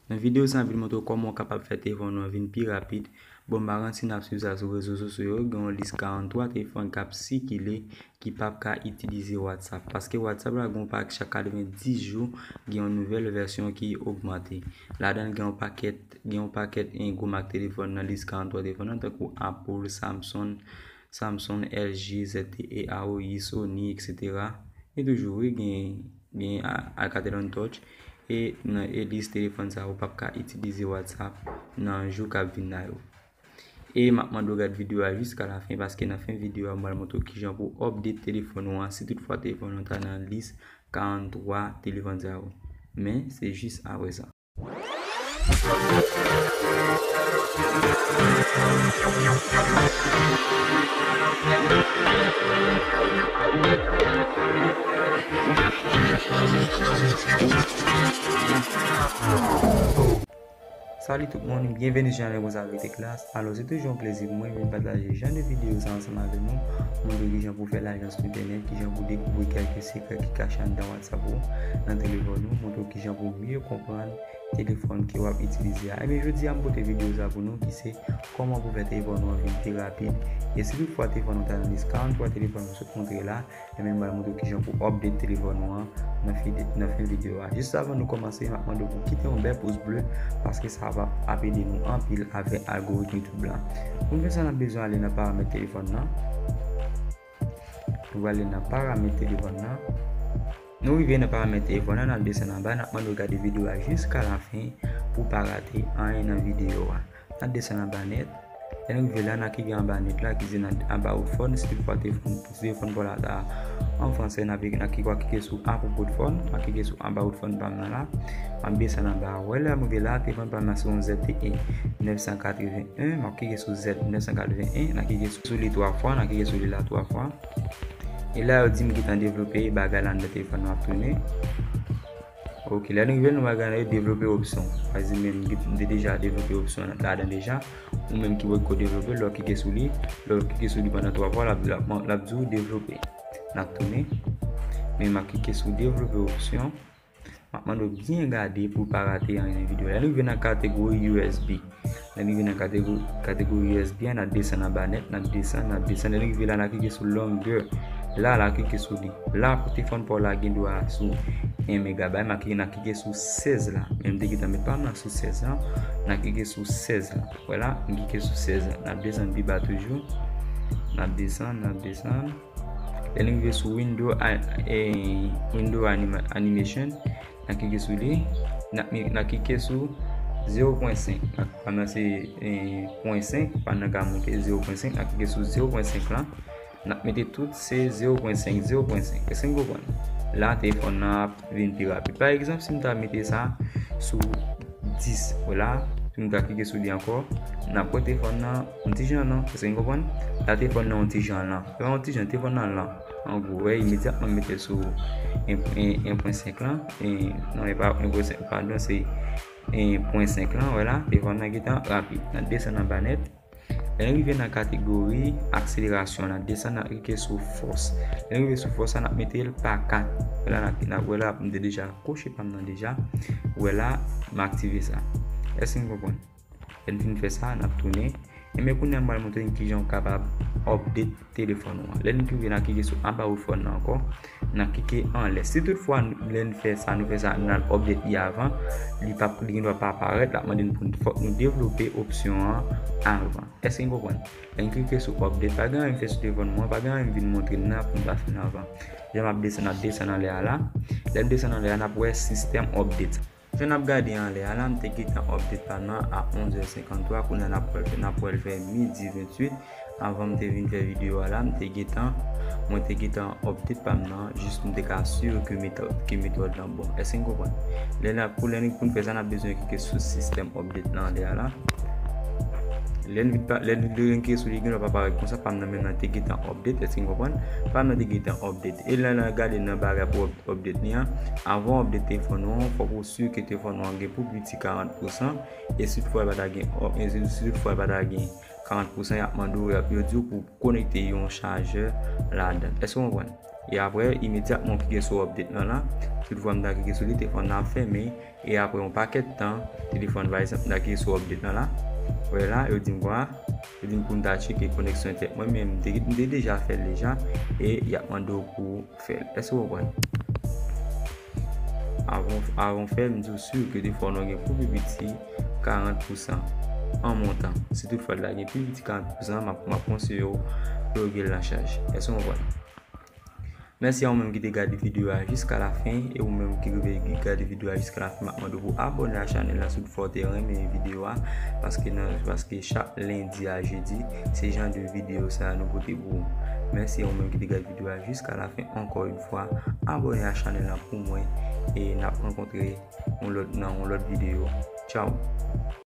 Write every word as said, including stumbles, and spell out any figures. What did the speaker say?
Nan videyo sa, m vin montre w kòman w kapab fè telefòn ou an vin pi rapid. Bon, m pa konn si n ap swiv sa sou rezo sosyo yo, gen yon lis karanntwa telefòn k ap sikile ki p ap ka itilize WhatsApp. Paske WhatsApp la, gen yon pa, chak katrevenndis jou, gen yon nouvèl vèsyon ki ogmante. Ladan l, gen yon pakèt, gen yon pakèt, en, gwo mak telefòn nan lis karanntwa telefòn nan, tankou Apple, Samsung, Samsung, L G, Z T E, A O I, Sony, et cetera. E toujou, wi, gen, gen A-, Alcatel Untouched. E nan, e lis telefòn sa yo p ap ka itilize WhatsApp nan jou k ap vin la yo. E m ap mande w gade videyo a jiska lafen, paske nan fen videyo a, m pral montre w kijan pou w update telefòn ou an, si toutfwa telefòn ou ta nan lis karanntwa telefòn sa yo. Men, se jis apre sa. Salut tout moun, byenveni sou chanèl Konsa Vite Klas. Alò, se toujou yon plezi pou mwen vin pataje jan de videyo sa ansanm avè nou, montre kijan pou fè lajan sou entènèt, kijan pou dekouvri kèlke sekrè ki kache anndan WhatsApp ou, nan telefòn ou, montre w kijan pou w mye konprann telefòn ke w ap itilize a. Ebyen, jodi a, m pote videyo sa pou nou ki se kòman pou fè telefòn ou an vin pi rapid. E si toutfwa telefòn ou ta nan lis karanntwa telefòn m sot montre la, ebyen, m pral montre w kijan pou update telefòn ou an nan fi-, nan fen videyo a. Jis avan nou kòmanse, m ap mande w pou kite yon bèl pous ble, paske sa va ap ede nou anpil avèk algoritm YouTube la. Pou n fè sa, n ap bezwen ale nan paramèt telefòn nan. Nou prale nan paramèt telefòn nan. Nou rive nan paramèt telefòn nan, n ap desann anba, n ap mande w gade videyo a jiska lafen pou w pa rate anyen nan videyo a. N ap desann anba nèt. Lè nou rive la, n a klike anba nèt la, ki se nan About Phone, si toutfwa telefòn, si telefòn pa w la ta an fransè, n a, n a klike, w a klike sou À propos de phone, n a klike sou About Phone pa m nan la. M ap desann anba, wè lè m rive la, telefòn pa m nan se yon Z T E nèf san katreven en, m ap klike sou Z nèf san katreven en, n a klike sou li twa fwa, n a klike sou li la twa fwa. E la, yo di m gentan devlope bagay la anndan telefòn nan ap tounen. Ok, lè nou rive, nou bagay la, yo devlope opsyon. Pa egzanp, m te deja devlope opsyon ladan deja. Ou menm ki poko devlope, lè w klike sou li, lè w klike sou li pandan twa fwa, l ap, l ap, l ap di w devlope. N ap tounen. Men m ap klike sou devlope opsyon. M ap mande w byen gade pou w pa rate anyen nan videyo. Lè nou rive nan kategori U S B. Lè nou rive nan kategori, kategori U S B a, n ap desann anba nèt, n ap desann, n ap desann. Lè nou rive la, n a klike sou longer. La, n a klike sou li. La, pou telefòn pa w la gen dwa sou en megabayt, m a klike, n a klike sou sèz la. Men m te gentan met pa m nan sou sèz la. N a klike sou sèz la. Vwala, m klike sou sèz la. N ap desann pi ba toujou. N ap desann, n ap desann. Lè nou rive sou window, a-, e, window anima-, animation, n a klike sou li, n a, n a klike sou zewo pwen senk. Pa m nan se, e, pwen senk, pa m nan ka monte zewo pwen senk, n a klike sou zewo pwen senk la. N ap mete tout se zewo pwen senk, zewo pwen senk. Èske n konprann? La, telefòn nan ap vin pi rapid. Pa egzanp, si m ta mete sa sou dis, vwala, si m ta klike sou li ankò, n ap wè telefòn nan yon ti jan lan, èske n konprann? La, telefòn nan yon ti jan lan. Se pa yon ti jan, telefòn nan lan. An gwo, wè, imedyatman m mete l sou en, en, en pwen senk lan, e, non, e pa en pwen senk, padon, se en pwen senk lan, wè la, telefòn nan gentan rapid. N ap desann anba nèt. Lè n rive nan kategori akselerasyon, n ap desann, n ap klike sou fòs. Lè n rive sou fòs la, n ap mete l pa kat. Wè la, n ap, n ap, wè la, m te deja koche pa m nan deja. Wè la, m aktive sa. Èske n konprann? Lè n fin fè sa, n ap tounen. Ebyen, kounye a, m pral montre n kijan w kapab update telefòn ou an. Lè n rive, n a klike sou About Phone nan ankò. N a klike anlè. Si toutfwa, lè n fè sa, nou fè sa, n al update li avan, li p ap, li gen dwa pa parèt, l ap mande n pou n, fòk nou devlope opsyon an avan. Èske n konprann? Lè n klike sou update, pa gen anyen m fè sou telefòn mwen, pa gen anyen m vin montre n nan pou n pa fè n avan. Jan m ap desann, ap desann anlè a la. Lè m desann anlè a, n ap wè sistèm update. Jan n ap gade anlè a la, m te gentan update pa m nan a onz è senkanntwa, kounye a n ap pral fè, n ap pral fè midi venntuit. Avan m te vin fè videyo a la, m te gentan, mwen te gentan update pa m nan, jis pou m te ka asire ke metòd, ke metòd lan bon. Èske n konprann? Lè n ap, pou lè n, pou n fè sa, n ap bezwen klike sou sistèm update nan anlè a la. Lè n vin pa, lè n, lè n klike sou li, gen dwa pa parèt konsa, pa m nan menm nan te gentan update, èske n konprann? Pa m nan te gentan update. E lè n ap gade nan bagay pou up-, update li an, avan w update telefòn ou an, fòk ou si ke telefòn ou an gen pou piti karant pousan, e si toutfwa l pa ta gen, e si, si toutfwa l pa ta gen karant pousan, y ap mande w, y ap, yo di w pou konekte yon chajè ladan. Èske w konprann? E apre, imedyatman w klike sou update lan la, tout fwa m ta klike sou li, telefòn nan ap fèmen. E apre yon pakèt tan, telefòn, pa egzanp, m ta klike sou update lan la. Wè la, yo di m kwa? Yo di m pou m ta tcheke koneksyon entènèt mwen, men m te, m te deja fè l deja. E y ap mande w pou w fè l. Èske w konprann? Avan, avan w fè l, m di w si ke telefòn nan gen pou pi piti karant pousan an montan. Si toutfwa l ta gen pi piti karant pousan, m ap, m ap konseye w pou w gen l an chaj. Èske w konprann? Mèsi a ou menm ki te gade videyo a jiska la fen, e ou menm ki rive gade videyo a jiska la fen, m ap mande w pou abòne a chanèl la si w te renmen videyo a, paske nan, paske chak lendi a jedi, se jan de videyo sa a nou pote pou ou. Mèsi a ou menm ki te gade videyo a jiska la fen, ankò yon fwa, abòne a chanèl la pou mwen, e n ap rankontre yon lòt, nan yon lòt videyo. Tchao!